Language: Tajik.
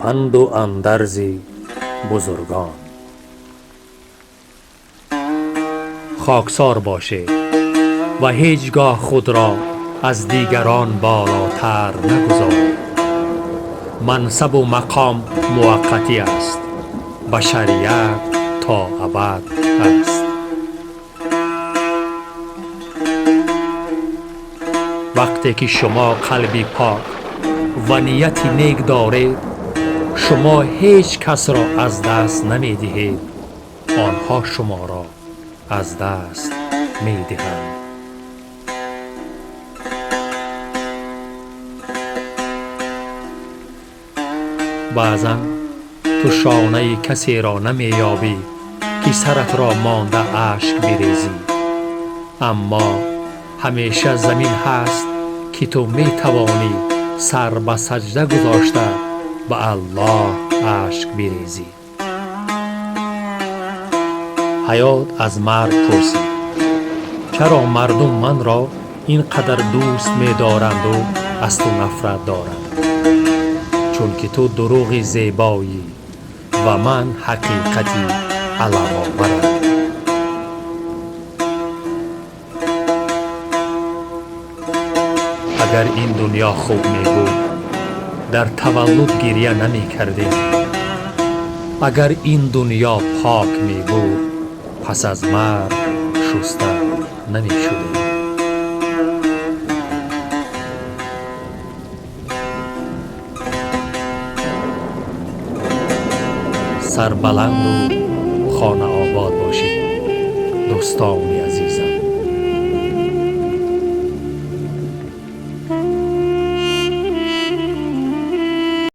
Панду андарзи бузургон. Хоксор бошед ва ҳеҷ гоҳ худро аз дигарон болотар нагузоред. Мансабу мақом муваққатӣ аст, башарият то абад аст. Вақте ки шумо қалби пок ва нияти нек доред, шумо ҳеҷ касро аз даст намедиҳед, онҳо шуморо аз даст медиҳанд. Баъзан ту шонаи касеро намеёбӣ, ки саратро монда ашк бирезӣ, аммо ҳамеша замин ҳаст, ки ту метавонӣ сар ба саҷда гузошта ба Аллоҳ ашк бирезӣ. Ҳаёт аз марг пурсид: чаро мардум манро ин қадар дӯст медоранду аз ту нафрат доранд? Чунки ту дурӯғи зебоӣ ва ман ҳақиқати аламоварам. Агар ин дунё хуб мебуд, дар таваллуд гирья намекардем. Агар ин дунё пок мебуд, пас аз марг шуста намешудем. Сарбаланду хонаобод бошед, дӯстони